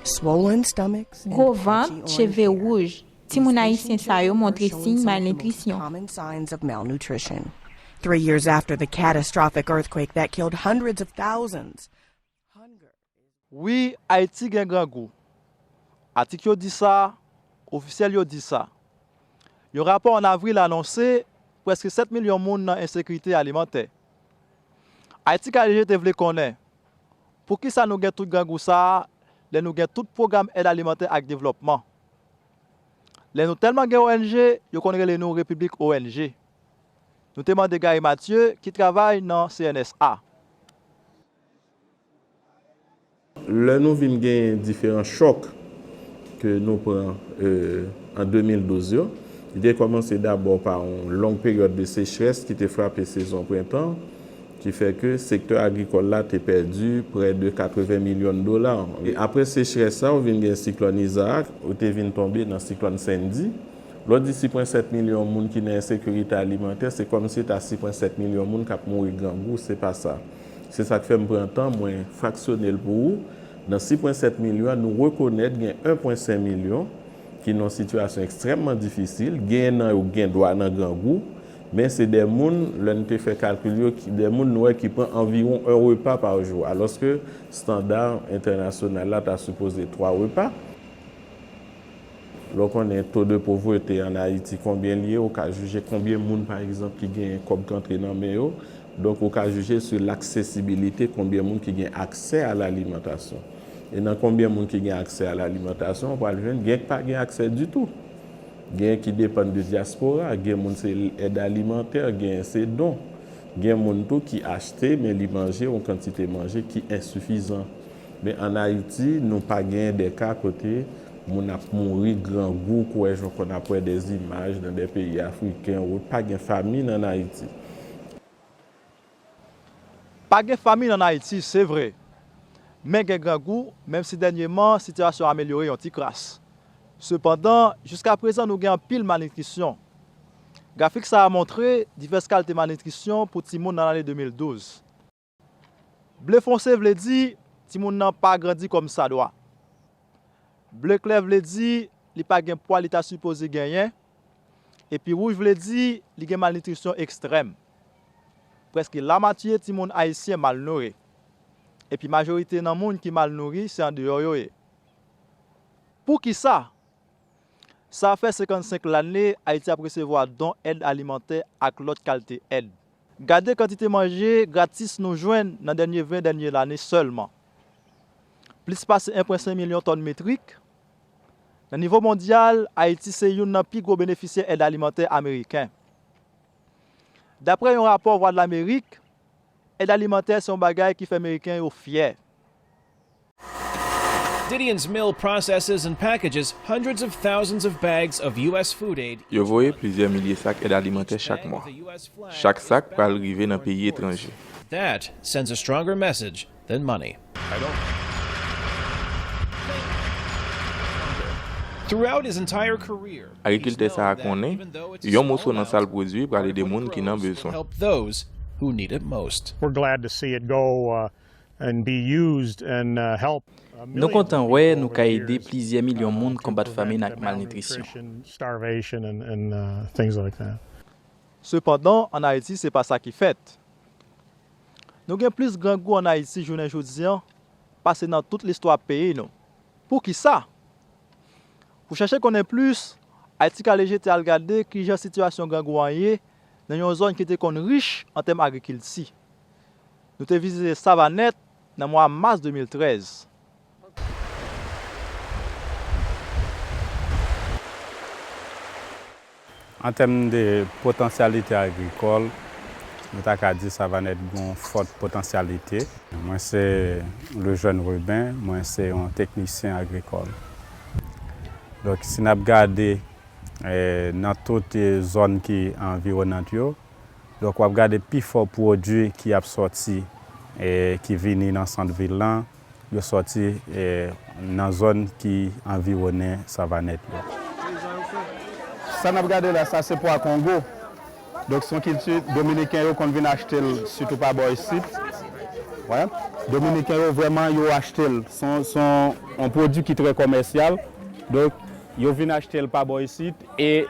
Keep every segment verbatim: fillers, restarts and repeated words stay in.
Swollen stomachs and patchy orange hair. Gwo vant, cheve wouj. Timoun ayisyen sa yo montre siy malnitrisyon. Common signs of malnutrition. Three years after the catastrophic earthquake that killed hundreds of thousands, hunger. Wi, Ayiti gen grangou. Atik yo di sa, ofisyèl yo di sa. Yon rapò an avril anonse prèske sèt milyon moun nan ensekirite alimantè. Ayiti K D G te vle konnen, poukisa nou gen tout grangou sa a lè nou gen tout pwogram èd alimantè ak devlòpman? Lè nou tèlman gen O N G, yo konn rele nou Repiblik O N G. Nou te mande Gary Mathieu, ki travay nan C N S A. Lè nou vin gen diferan chòk ke nou pran, e, an de mil douz yo, li te kòmanse dabò pa yon long peryòd de sechrès ki te frape sezon prentan, ki fè ke sektè agrikòl la te pèdi prè de katreven milyon dola. E apre sechrès sa, ou vin gen siklòn Isaac, ou te vin tonbe nan siklòn Sandy. Lè w di sis pwen sèt milyon moun ki nan ensekirite alimantè, se kòmsi ta sis pwen sèt milyon moun k ap mouri grangou, se pa sa. Se sa k fè m pran tan mwen fraksyone l pou ou. Nan sis pwen sèt milyon an, nou rekonèt gen en pwen senk milyon ki nan yon sitiyasyon ekstrèmman difisil. Gen nan yo gen dwa nan grangou, men se de moun, lè n te fè kalkil yo, ki, de moun nou wè ki pran anviwon en repa pa jou, alòske estanda entènasyonal la ta sipoze twa repa. Lè w konnen to de povrete an Ayiti, konbyen l ye, ou ka jije konbyen moun, pa egzanp, ki gen kòb k antre nan men yo. Donk, ou ka jije sou laksesibilite, konbyen moun ki gen aksè a lalimantasyon. E nan konbyen moun ki gen aksè a lalimantasyon, ou pral jwenn gen k pa gen aksè ditou. Gen ki depann de dyaspora, gen moun se èd alimantè, gen se don. Gen moun tou ki achte, men li manje yon kantite manje ki ensifizan. Men ann Ayiti, nou pa gen de ka kote moun ap mouri grangou, kwè jan w konn ap wè de imaj nan de peyi afriken, ou pa gen famin ann Ayiti. Pa gen famin ann Ayiti, se vre. Men gen grangou, menm si dènyèman sitiyasyon amelyore yon ti kras. Sepandan, jiskaprezan nou gen anpil malnitrisyon. Grafik sa a montre divès kalte malnitrisyon pou timoun nan lane de mil douz. Ble fonse vle di timoun nan pa grandi kòmsadwa. Ble klè vle di li pa gen pwa li ta sipoze genyen. Epi wouj vle di li gen malnitrisyon ekstrèm. Prèske lamatye timoun ayisyen malnouri. Epi majorite nan moun ki malnouri se andeyò yo ye. Poukisa? Sa fè senkannsenk lane Ayiti ap resevwa don èd alimantè ak lòt kalte èd. Gade kantite manje gratis nou jwenn nan dènye ven dènye lane sèlman. Plis pase en pwen senk milyon tòn metrik. Nan nivo mondyal, Ayiti se youn nan pi gwo benefisyè èd alimantè ameriken. Daprè yon rapò Vwadlamerik, èd alimantè se yon bagay ki fè Meriken yo fyè. Didion's mill processes and packages hundreds of thousands of bags of U S food aid. Yo voye plizyè milye sak èd alimantè chak mwa. Chak sak pral rive nan peyi etranje. That sends a stronger message than money. Throughout his entire career, Agrikiltè sa a konnen, yon moso nan sa l pwodui pral ede moun ki nan bezwen. Help those who need it most. We're glad to see it go uh, and be used and uh, help. Nou kontan wè nou ka ede plizyè milyon moun konbat famin ak malnitrisyon. Starvation and, and uh, things like that. Sepandan, ann Ayiti, se pa sa ki fèt. Nou gen plis grangou ann Ayiti jounen jodi an pase nan tout listwa peyi nou. Poukisa? Pou chèche konnen plis, Ayiti K D G te al gade kijan sitiyasyon grangou an ye nan yon zòn ki te konn rich an tèm agrikilti. Nou te vizite Savanèt nan mwa mas de mil trèz. An tèm de potansyalite agrikòl, nou ta ka di Savanèt gen yon fòt potansyalite. Mwen se Lejeune Rubin, mwen se yon teknisyen agrikòl. Donk, si n ap gade eh, nan tout eh, zòn ki anviwonant yo, donk w ap gade pifò pwodui ki ap sòti, eh, ki vini nan sant vil lan, yo sòti eh, nan zòn ki anviwonnen Savanèt yo. Sa n ap gade la, sa se pwa Kongo. Donk se yon kilti dominiken yo konn vin achte l sitou pa bò isit. Wè. Dominiken yo vrèman yo achte l. Se yon, se yon, yon pwodui ki trè kòmèsyal. Donk, yo vin achte l pa bò isit. E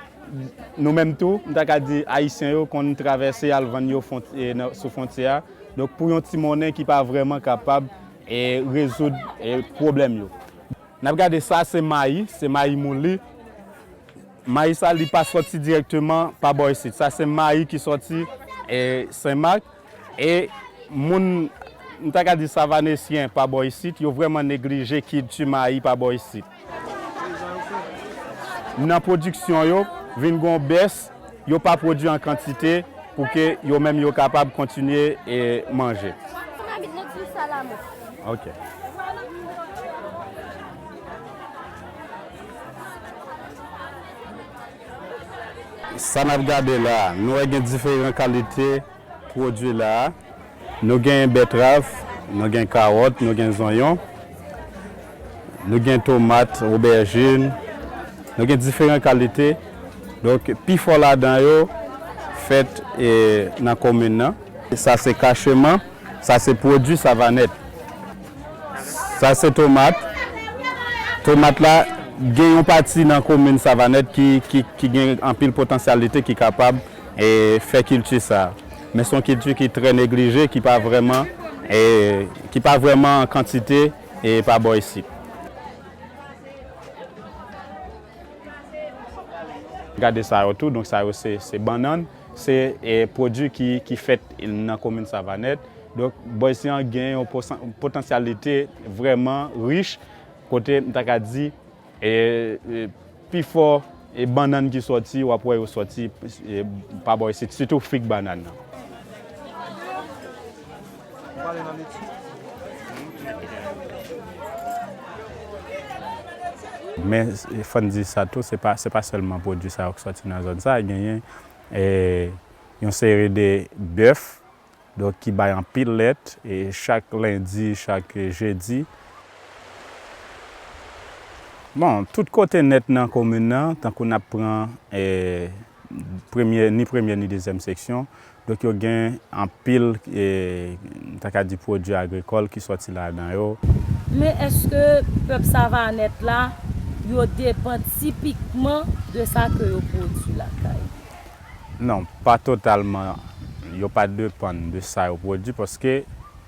nou menm tou, m ta ka di Ayisyen yo konn travèse al vann yo fwont-, e, nan, sou fwontyè a. Donk, pou yon ti monnen ki pa vrèman kapab, e, rezoud, e, pwoblèm yo. N ap gade sa, se mayi, se mayi mouli. Mayi sa, li pa sòti dirèkteman pa bò isit. Sa se mayi ki sòti, e, Senmak. E moun, m ta ka di savanesyen pa bò isit, yo vrèman neglije kilti mayi pa bò isit. Nan pwodiksyon yo, vin gon bès, yo pa pwodui an kantite pou ke yo menm yo kapab kontinye, e, manje. Ok. Sa n ap gade la a, nou wè gen diferan kalite pwodui la a. Nou gen bètrav, nou gen kawòt, nou gen zonyon, nou gen tomat, obèjin, nou gen diferan kalite. Donk, pifò ladan yo fèt, e, nan komin nan. Sa se kacheman. Sa se pwodui Savanèt. Sa se tomat. Tomat la, gen yon pati nan komin Savanèt ki, ki, ki gen anpil potansyalite ki kapab, e, fè kilti sa. Men se yon kilti ki trè neglije, ki pa vrèman, e, ki pa vrèman an kantite, e, pa bò isit. Gade sa yo tou, donk sa yo se, se bannann, se, e, pwodui ki, ki fèt nan komin Savanèt. Donk, bò isi an gen yon posan-, potansyalite vrèman rich, kote m ta ka di, e, e, pifò, e, bannann ki sòti, w ap wè yo sòti, e, pa bò isit, sitou fig bannann nan. Men, e, fò n di sa tou, se pa, se pa sèlman pwodui sa yo k sòti nan zòn sa, genyen, e, yon seri de bèf, donk, ki bay anpil lèt, e, chak lendi, chak jedi. Bon, tout kote nèt nan komin nan, tankou n ap pran, e, premye, ni premye ni dezyèm seksyon, donk, yo gen anpil, e, m ta ka di pwodui agrikòl ki sòti ladan yo. Men èske pèp Savanèt la, yo depann tipikman de sa ke yo pwodui lakay? Non, pa totalman. Yo pa depann de sa yo pwodui, paske,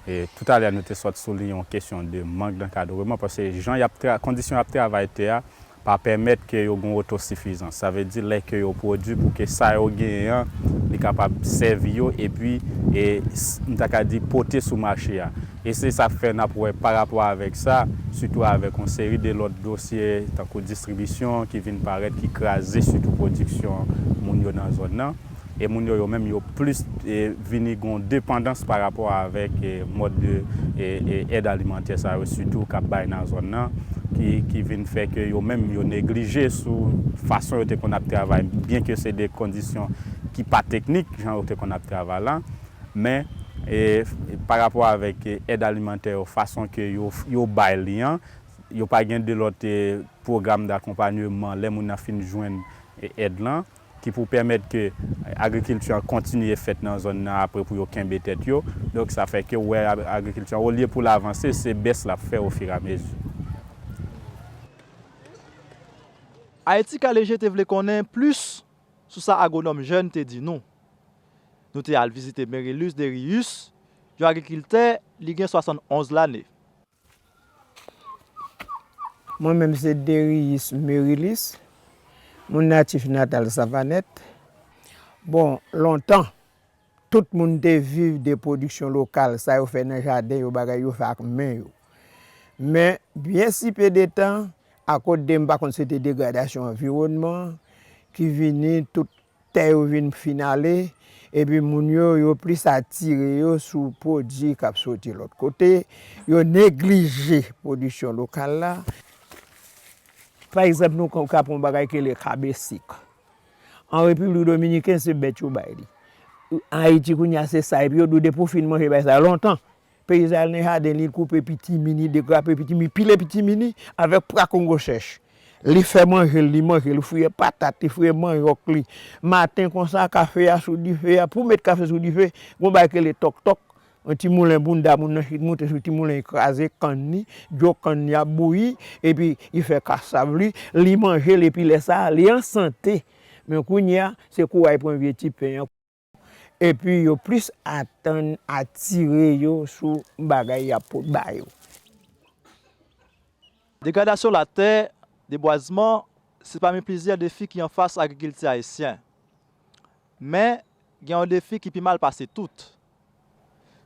e, toutalè nou te sot souliye yon kesyon de mank d'ankadreman, paske jan y ap tra-, kondisyon y ap travay tè a, pa pèmèt ke yo gen otosifizans. Sa vle di lè ke yo pwodui pou ke sa yo genyen an, li kapab sèvi yo epi, e, s-, m ta ka di pote sou mache a. E se sa k fè n ap wè pa rapò avèk sa, sitou avèk yon seri de lòt dosye, tankou distribisyon ki vin parèt, ki kraze sitou pwodiksyon moun yo nan zòn nan. E moun yo, yo menm, yo plis, e, vini gon depandans pa rapò avèk, e, mòd de, e, e, èd alimantè sa yo, sitou k ap bay nan zòn nan, ki, ki vin fè ke yo menm, yo neglije sou fason yo te konn ap travay, byenke se de kondisyon ki pa teknik, jan yo te konn ap travay la. Men, e, pa rapò avèk, e, èd alimantè yo, fason ke yo, yo bay li an, yo pa gen de lòt, e, pwogram dakonpanyeman lè moun nan fin jwenn, e, èd lan, ki pou pèmèt ke agrikilti an kontinye fèt nan zòn nan apre pou yo kenbe tèt yo. Donk, sa fè ke w wè ag-, agrikilti an, olye pou l avanse, se bès l ap fè ofiramezi. Ayiti K L G te vle konnen plis sou sa agwonòm jèn te di nou. Nou te al vizite Merilus Derius, yon agrikiltè, li gen swasannonz lane. Mwen menm se Derius Merilus, moun natif natal Savanèt. Bon, lontan, tout moun te viv de pwodiksyon lokal, sa yo fè nan jaden yo, bagay yo fè ak men yo. Men, byen si pe de tan, akoz de m pa konn se te degradasyon anviwònman ki vini, tout tè yo vin fin ale, epi moun yo, yo plis atire yo sou pwodui k ap soti lòt kote, yo neglije pwodiksyon lokal la. Pa egzanp, nou ka, ka pran yon bagay ki rele kabe sik. An Repiblik Dominiken, se bèt yo bay li. An Ayiti, kounye a, se sa. Epi yo di w, depi w fin manje bagay sa, lontan, peyizan al nan jaden li, li koupe pitimini, degrape pitimini, pile pitimini avèk pra kongo chèch. Li fè manje l, li manje, li fouye patat, li fouye manyòk li. Maten konsa, kafe a sou dife a, pou met kafe sou dife, gon bagay ki rele tòk-tòk, Yon ti moulen bounda, moun nan chit moute sou ti moulen, li kraze kann li, dlo kann li ap bouyi, epi li fè kasav li, li manje l, epi lè sa a, li an sante. Men kounye a, se kou a y pran vye ti pen an. Epi yo plis atann atire yo sou bagay y ap pot ba yo. Degradasyon latè, debwazman, se pami plizyè defi ki anfas agrikilti ayisyen. Men, gen yon defi ki pi mal pase tout.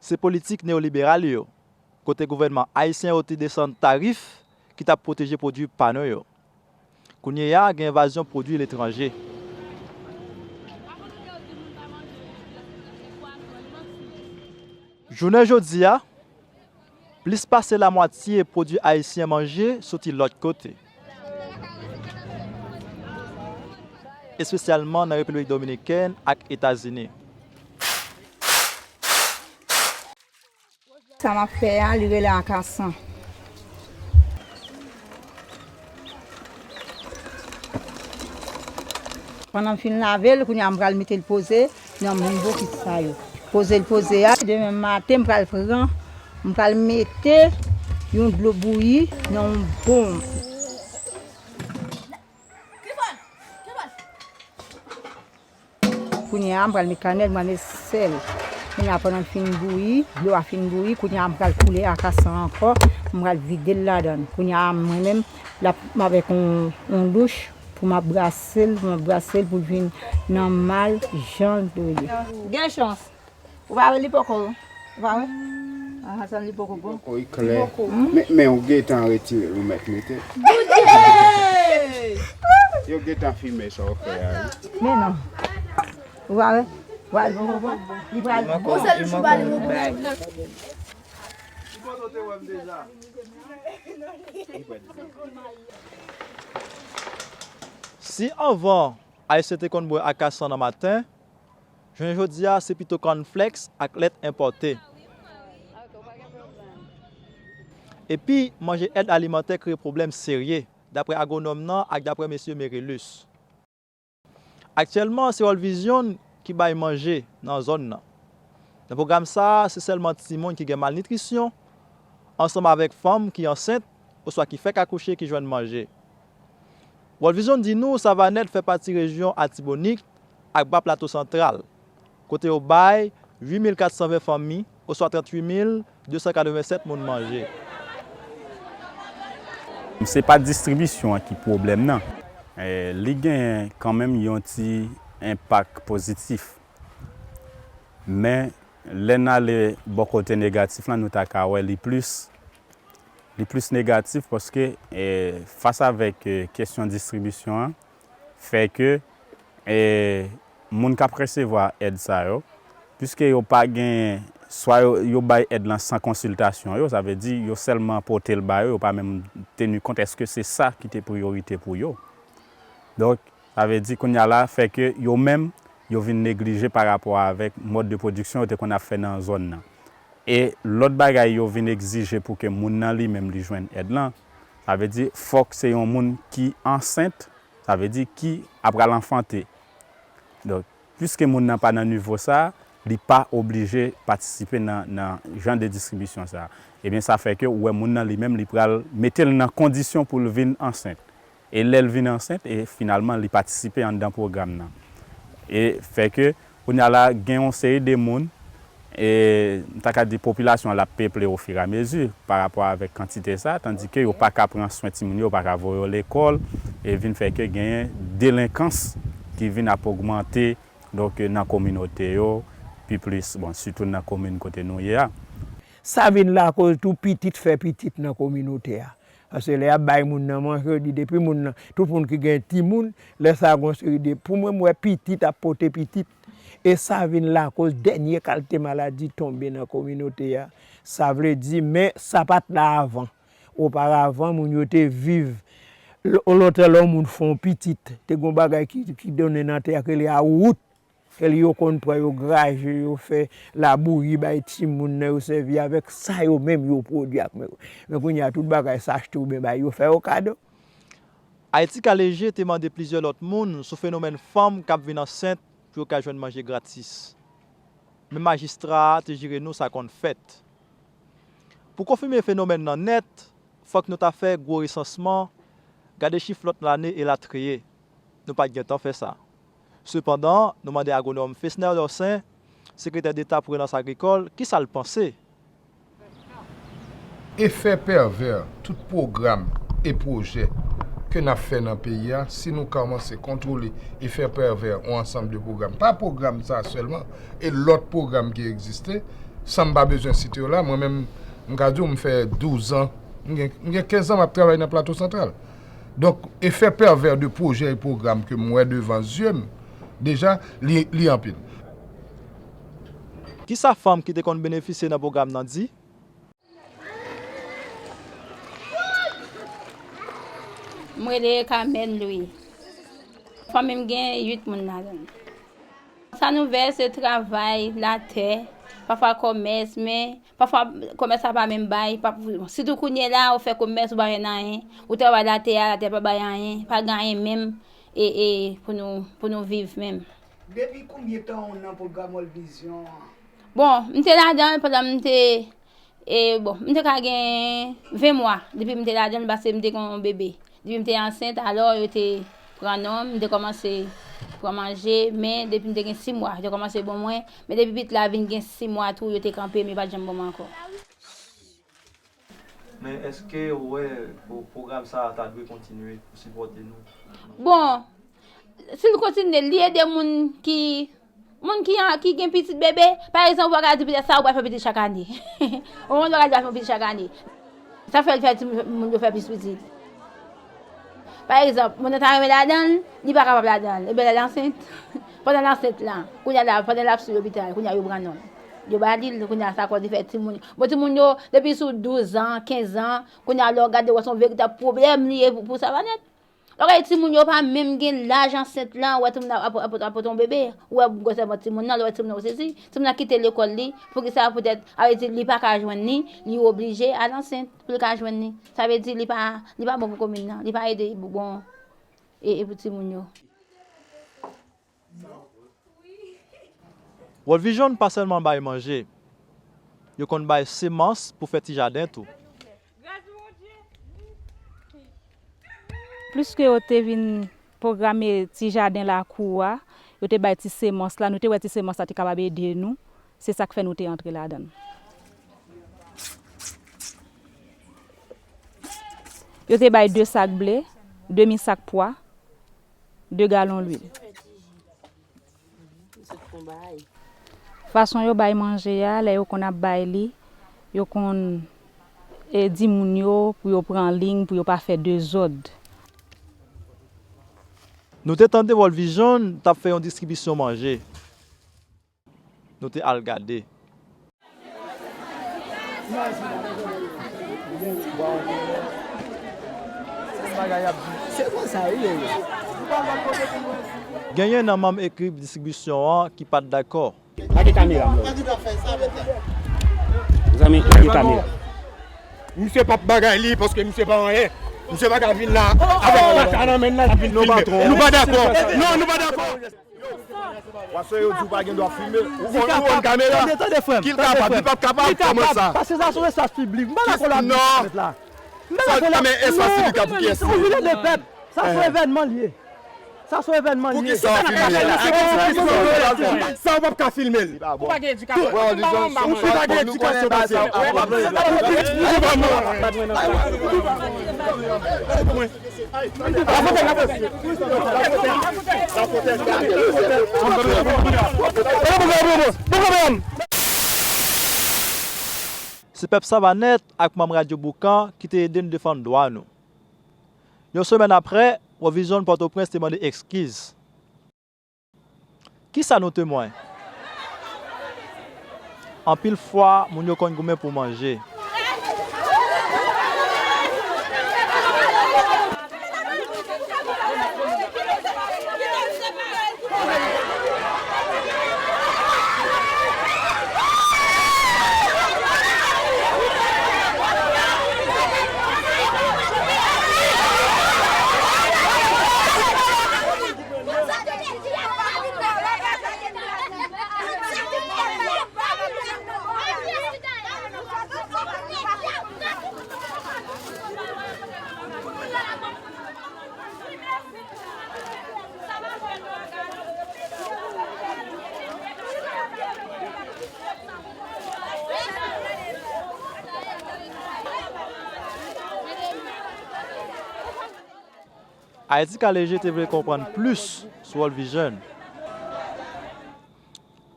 Se politik neyoliberal yo, kote gouvènman ayisyen yo te desann tarif ki t ap pwoteje pwodui pa nou yo. Kounye a, gen envazyon pwodui letranje. Jounen jodi a, plis pase lamwatye pwodui ayisyen manje soti lòt kote, espesyalman nan Repiblik Dominikèn ak Etazini. Sa m ap fè a, li rele akasan. Pandan m fin lave l, kounye a m pral mete l poze nan menm bokit sa yo. Poze l poze a, demen maten m pral pran, m pral mete yon dlo bouyi nan yon bon. Kounye a, m pral met kanèl, m pral met sèl. Kounye a, pandan l fin bouyi, dlo a fin bouyi, kounye a, m pral koule akasan ankò, m pral vide l ladan l. Kounye a, mwen menm, l ap avèk yon, yon louch pou m ap brase l, pou m ap brase l pou l vin nòmal jan l dwe ye. Gen chans. Ou pa wè li poko, ou pa wè? Ah, sa li poko bon. Poko, li klè. Men, men ou gentan retire l, ou mèt mete. Yo gentan fimen sa w fè a, wi. Men non. Ou pa wè? Ou pa wè li poko bon. Li pral bon. Bon, sèl jou pa li poko bon. Si anvan, Ayisyen te konn bwè akasan nan maten, jounen jodi a, se pito cornflakes ak lèt enpòte. Epi, manje èd alimantè kreye pwoblèm serye, daprè agwonòm nan ak daprè mesye Merilus. Aktyèlman, se World Vision ki bay manje nan zòn nan. Nan pwogram sa a, se sèlman timoun ki gen malnitrisyon, ansanm avèk fanm ki ansent oswa ki fèk akouche ki jwenn manje. World Vision di nou Savanèt fè pati rejyon Atibonit ak Ba Plato Santral, kote yo bay uit mil kat san ven fanmi, oswa tranntuit mil de san katrevennsèt moun manje. Se pa distribisyon an ki pwoblèm nan. Eh, li gen kanmenm yon ti enpak pozitif. Men, lè n ale bò kote negatif lan, nou ta ka wè li plis, li plis negatif paske, eh, fas avèk, eh, kesyon distribisyon an, fè ke, eh, moun k ap resevwa èd sa yo, piske yo pa gen, swa yo, yo bay èd lan san konsiltasyon yo, sa vle di yo sèlman pote l ba yo, yo pa menm teni kont èske se sa ki te priyorite pou yo. Donk, sa vle di kounye a la, fè ke yo menm, yo vin neglije pa rapò avèk mòd de pwodiksyon yo te konn ap fè nan zòn nan. E lòt bagay yo vin egzije pou ke moun nan li menm li jwenn èd lan, sa vle di fòk se yon moun ki ansent, sa vle di ki ap pral anfante. Donk, piske moun nan pa nan nivo sa a, li pa oblije patisipe nan, nan jan de distribisyon sa a. Ebyen, sa fè ke ou wè moun nan li menm, li pral mete l nan kondisyon pou l vin ansent. E lè l vin ansent, e finalman, li patisipe anndan pwogram nan. E fè ke, kounye a la, gen yon seri de moun, e m ta ka di popilasyon an l ap peple ofiramezi pa rapò avèk kantite sa, tandike yo pa ka pran swen timoun yo, yo pa ka voye yo lekòl, e vin fè ke genyen delenkans ki vin ap ogmante, donk, nan kominote yo, pi plis, bon, sitou nan komin kote nou ye a. Sa vin lakoz tou pitit fè pitit nan kominote a. Paske lè y ap bay moun nan manje, yo di depi moun nan, tout moun ki gen timoun, lè sa a gen yon seri de, pou mwen, m wè pitit ap pote pitit. E sa vin lakoz dènye kalite maladi tonbe nan kominote a. Sa vle di, men sa pa t la avan. Oparavan, moun yo te viv, l-, lontan lè yon moun fè yon pitit, te gen yon bagay ki, ki donnen nan tè a ki rele awout. Sèl yo konn pran, yo graje, yo fè labouyi bay timoun nan, yo sèvi avèk sa yo menm yo pwodui ak men yo. Men kounye a, tout bagay sa achte oubyen bay yo, fè yo kado. Ayiti Ka Leje te mande plizyè lòt moun sou fenomèn fanm k ap vin ansent pou yo ka jwenn manje gratis. Men majistra a te jire nou sa konn fèt. Pou konfime fenomèn nan nèt, fòk nou ta fè gwo resansman, gade chif lòt lane elatriye. Nou pa t gentan fè sa. Sepandan, nou mande agwonòm Fesner Dorcin, sekretè deta pou relans agrikòl, kisa l panse. Efè pèvè tout pwogram e pwojè ke n ap fè nan peyi a, si nou kòmanse kontwole efè pèvè yon ansanm de pwogram, pa pwogram sa a sèlman, e lòt pwogram ki egziste, san m pa bezwen site yo la, mwen menm, m ka di w, m fè douz an, m gen, m gen kenz an m ap travay nan Plato Santral. Donk, efè pèvè de pwojè e pwogram ke m wè devan zye m, deja, li, li anpil. Kisa fanm ki te konn benefisye nan pwogram nan di? M rele Carmen Louis. Fanmi m gen uit moun ladan l. Sa nou vè se travay, latè, pafwa kòmès, men pafwa kòmès la pa menm bay, pa, sitou kounye la, ou fè kòmès, ou pa jwenn anyen, ou travay latè a, latè pa bay anyen, pa gen anyen menm, e, e, pou nou, pou nou viv menm. Depi konbyen tan ou nan pwogram World Vision an? Bon, m te ladan l pandan m te, e, bon, m te ka gen ven mwa depi m te ladan l, paske m te gen yon bebe. Depi m te ansent, alò, yo te pran non m, m te kòmanse pran manje, men depi m te gen sis mwa, yo te kòmanse ban mwen, men depi pitit la vin gen sis mwa tou, yo te kanpe m, yo pa t janm ban mwen ankò. Men èske ou wè pou pwogram sa a ta dwe kontinye pou sipòte nou? Bon, si l kontinye, li ede moun ki, moun ki an, ki gen pitit bebe, pa egzanp, ou pa ka di petèt sa, ou pral fè pitit chak ane. Ou konprann, ou pa ka di w ap fè yon pitit chak ane. Sa fè l fè timoun yo fè plis pitit. Pa egzanp, moun nan ta renmen ladan l, li pa kapab ladan l. Ebyen, lè l ansent, pandan l ansent lan, kounye a la, pandan l ap sou lopital, kounye a yo pran non l. Yo ba li l, kounye a sa koz li fè timoun. Bon, timoun yo, depi sou douz an, kenz an, kounye a lè w gade, w wè se yon veritab pwoblèm li ye pou, pou Savanèt. Lè w gade timoun yo pa menm gen laj ansent lan, w wè timoun ap, ap, ap, ap pote yon bebe, ou wè gwosè vant timoun nan, lè w wè timoun nan ou sezi, timoun nan kite lekòl li, poukisa poutèt, sa vle di li pa ka jwenn li, li oblije al ansent pou l ka jwenn li. Sa vle di li pa, li pa bon pou komin nan, li pa ede bon, e, e pou timoun yo. World Vision pa sèlman bay manje, yo konn bay semans pou fè ti jaden tou. Pliske yo te vin pwograme ti jaden lakou a, yo te bay ti semans la, nou te wè ti semans la te kapab ede nou, se sa k fè nou te antre ladan l. Yo te bay de sak ble, demi sak pwa, de galon lwil. Fason yo bay manje a, lè yo konn ap bay li, yo konn, e, di moun yo pou yo pran liy, pou yo pa fè dezòd. Nou te tande World Vision t ap fè yon distribisyon manje. Nou te al gade. Se konsa wi, yo, yo. Genyen nan manm ekip distribisyon an ki pa t dakò. Lage kamera m non. Mezanmi, lage kamera. Misye p ap bagay li paske misye pa anyen. Misye pa ka vin la avèk kaka nan men l la, l ap vin filme. Nou pa dakò. Non, nou pa dakò. W ap swe yo di w pa gen dwa filme. Ou konn, ou konn kamera. Tande, tande, frè m. Ki l kapab, li p ap kapab, kòman sa? Paske sa se yon espas piblik. M pa dakò la avèk la. M pa dakò la. Sa, men espas piblik la pou kiyès li ye? Ou vin ede pèp. Sa se yon evènman li ye. Sa se yon evènman li ye. Poukisa w ap filme? Sa w p ap ka filme l. Ou pa gen edikasyon. Ou pa gen edikasyon, mesye. Se pèp Savanèt ak manm Radyo Boukan ki te ede n defann dwa nou. Yon semèn apre, World Vision Pòtoprens te mande ekskiz. Kisa nou temwen? Anpil fwa, moun yo konn goumen pou manje. Ayiti Ka Leje te vle konprann plis sou World Vision.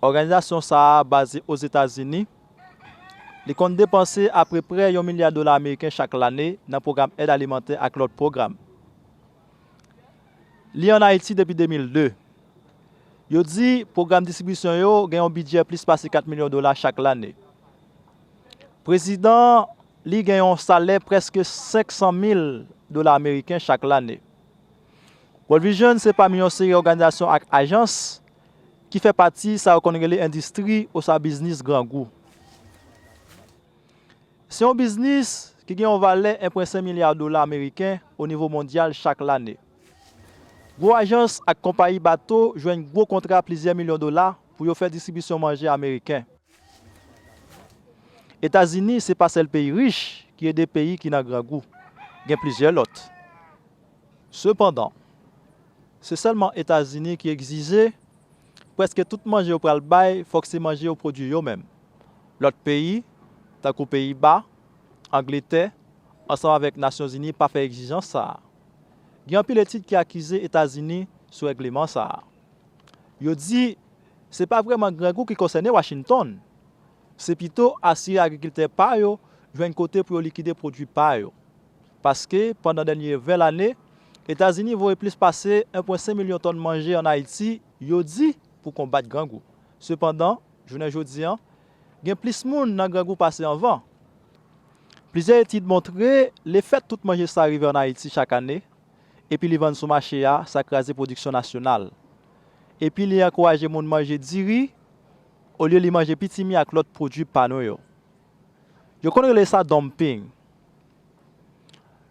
Òganizasyon sa a baze Ozetazini. Li konn depanse apeprè yon milya dola ameriken chak lane nan pwogram èd alimantè ak lòt pwogram. Li ann Ayiti depi de mil de. Yo di pwogram distribisyon yo gen yon bidjè plis pase kat milyon dola chak lane. Prezidan li gen yon salè prèske senk san mil dola ameriken chak lane. World Vision se pami yon seri òganizasyon ak ajans ki fè pati sa yo konn rele endistri oswa biznis grangou. Se yon biznis ki gen yon valè en pwen senk milya dola ameriken o nivo mondyal chak lane. Gwo ajans ak konpayi bato jwenn gwo kontra plizyè milyon dola pou yo fè distribisyon manje ameriken. Etazini se pa sèl peyi rich ki ede peyi ki nan grangou. Gen plizyè lòt. Sepandan, se sèlman Etazini ki egzije prèske tout manje yo pral bay, fòk se manje yo pwodui yo menm. Lòt peyi, tankou Peyiba, Angletè, ansanm avèk Nasyonzini, pa fè egzijans sa a. Gen anpil etid ki akize Etazini sou règleman sa a. Yo di se pa vrèman grangou ki konsène Washington. Se pito asire agrikiltè pa yo jwenn kote pou yo likide pwodui pa yo. Paske, pandan dènye ven lane, Etazini voye plis pase en pwen senk milyon tòn manje ann Ayiti, yo di, pou konbat grangou. Sepandan, jounen jodi a, gen plis moun nan grangou pase anvan. Plizyè etid montre, lefèt tout manje sa a rive ann Ayiti chak ane, epi li vann sou mache a, sa kraze pwodiksyon nasyonal. Epi li ankouraje moun manje diri, olye li manje pitimi ak lòt pwodui pa nou yo. Yo konn rele sa dumping.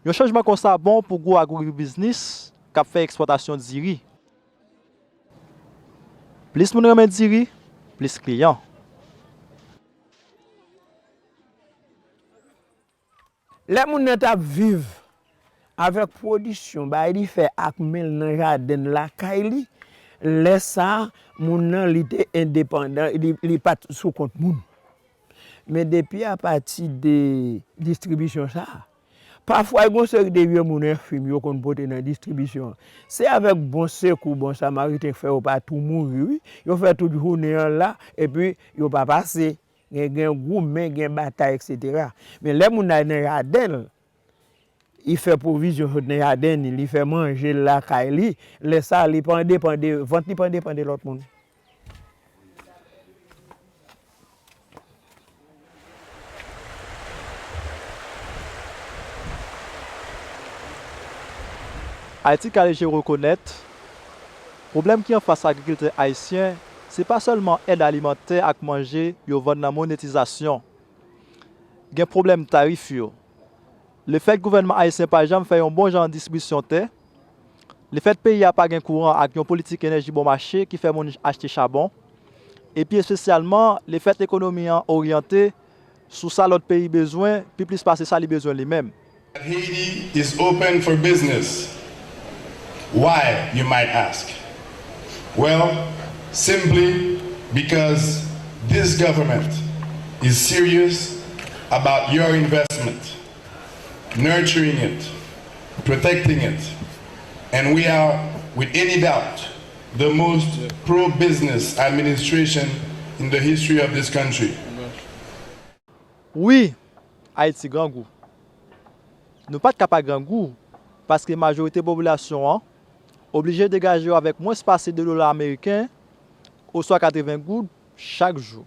Yon chanjman konsa bon pou gwo agwibiznis k ap fè ekspòtasyon diri. Plis moun renmen diri, plis kliyan. Lè moun nan t ap viv avèk pwodisyon, bagay li fè ak men l nan jaden l lakay li, lè sa a, moun nan li te endepandan, li, li pa t sou kont moun. Men depi apati de distribisyon sa a, pafwa gen yon seri de vye moun enfim yo konn pote nan distribisyon an. Se avèk bon sekou, bon samariten k fè yo pa tou mouri, wi. Yo fè tout jounen an la, epi yo pa pase. Gen, gen goumen, gen batay, etsetera. Men lè moun nan nan jaden l, li fè pwovizyon sot nan jaden li, li fè manje l lakay li, lè sa a, li pa andepan de, vant li pa andepan de lòt moun. Ayiti Ka Leje rekonèt, pwoblèm ki anfas agrikiltè ayisyen, se pa sèlman èd alimantè ak manje yo vann nan monetizasyon. Gen pwoblèm tarif yo. Lefèt gouvènman ayisyen pa janm fè yon bon jan distribisyon tè, lefèt peyi a pa gen kouran ak yon politik enèji bon mache ki fè moun achte chabon, epi espesyalman lefèt ekonomi an oryante sou sa lòt peyi bezwen pi plis pase sa li bezwen li menm. Haiti is open for business. Why, you might ask? Well, simply because this government is serious about your investment, nurturing it, protecting it, and we are, with any doubt, the most pro-business administration in the history of this country. Wi, Ayiti grangou. Nou pa t ka pa grangou, paske majorite popilasyon an oblije degaje yo avèk mwens pase de dola ameriken oswa katreven goud chak jou.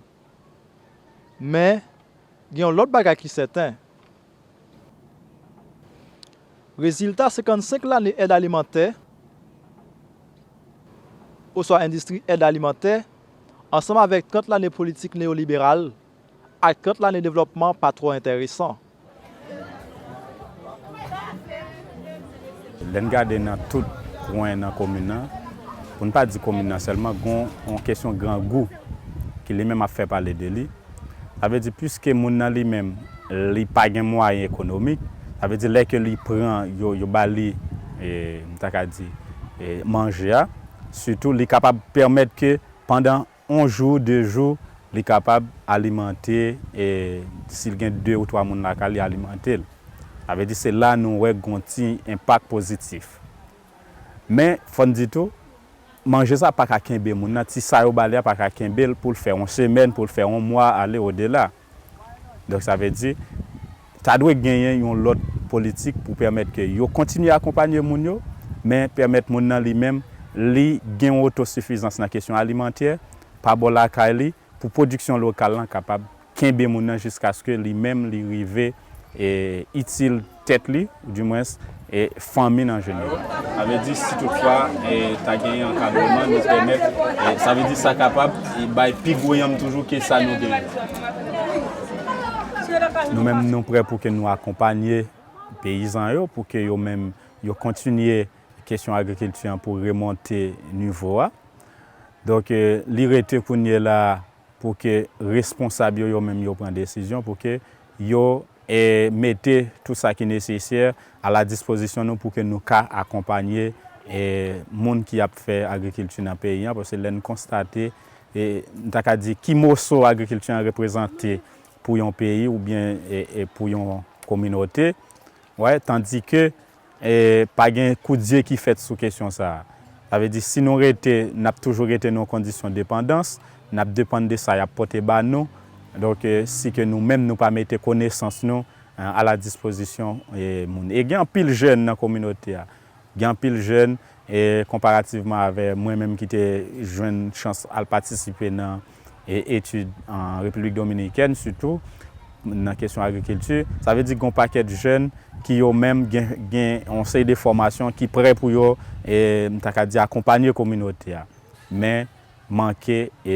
Men, gen yon lòt bagay ki sèten. Rezilta senkannsenk lane èd alimantè, oswa endistri èd alimantè, ansanm avèk trant lane politik neyoliberal ak trant lane devlòpman pa twò enteresan. Lè n gade nan tout kwen nan komin nan, pou n pa di komin nan sèlman, gen yon kesyon grangou ki li menm ap fè pale de li. Sa vle di, piske moun nan li menm, li pa gen mwayen ekonomik, sa vle di, lè ke li pran, yo, yo ba li, e, m ta ka di, e, manje a, sitou li kapab pèmèt ke pandan yon jou, de jou, li kapab alimante, e, si l gen de ou twa moun lakay li, alimante l. Sa vle di, se la nou wè gen yon ti enpak pozitif. Men, fò n di tou, manje sa pa ka kenbe moun nan, ti sa yo ba li a pa ka kenbe l pou l fè yon semèn, pou l fè yon mwa, ale odela. Donk, sa vle di, ta dwe genyen yon lòt politik pou pèmèt ke yo kontinye akonpanye moun yo, men pèmèt moun nan li menm, li gen yon otosifizans nan kesyon alimantè, pa bò lakay li, pou pwodiksyon lokal lan kapab kenbe moun nan jiskaske li menm li rive, e, itil tèt li, oudimwens, e, fanmi l an jeneral. Sa vle di, si toutfwa, e, ta genyen ankadreman, nou pèmèt, e, sa vle di, sa kapab, e, bay pi gwo yanm toujou ke sa nou genyen. Nou menm, nou prè pou ke nou akonpanye peyizan yo, pou ke yo menm, yo kontinye kesyon agrikilti an pou remonte nivo a. Donk, e, li rete kounye la pou ke responsab yo, yo menm yo pran desizyon pou ke yo, e, mete tout sa ki nesesè a la dispozisyon nou pou ke nou ka akonpanye, e, moun ki ap fè agrikilti nan peyi an, paske lè n konstate, e, n ta ka di ki moso agrikilti an reprezante pou yon peyi oubyen, e, e, pou yon kominote, wè, tandike, e, pa gen koudye ki fèt sou kesyon sa a. Sa vle di, si nou rete, n ap toujou rete nan yon kondisyon depandans, n ap depann de sa y ap pote ba nou. Donk, e, si ke nou menm, nou pa mete konesans nou, e, a la dispozisyon, e, moun. E gen anpil jèn nan kominote a. Gen anpil jèn, e, konparativman avè mwen menm ki te jwenn chans al patisipe nan, e, etid an Repiblik Dominikèn, sitou nan kesyon agrikilti. Sa vle di gen yon pakèt jèn ki yo menm gen, gen yon seri de fòmasyon ki prè pou yo, e, m ta ka di akonpanye kominote a. Men, manke, e,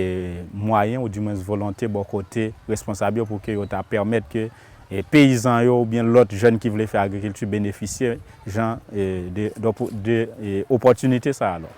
mwayen oudimwens volonte bò kote responsab yo pou ke yo ta pèmèt ke, e, peyizan yo oubyen lòt jèn ki vle fè agrikilti benefisye jan, e, de, de, de, e, opòtinite sa a. Alò,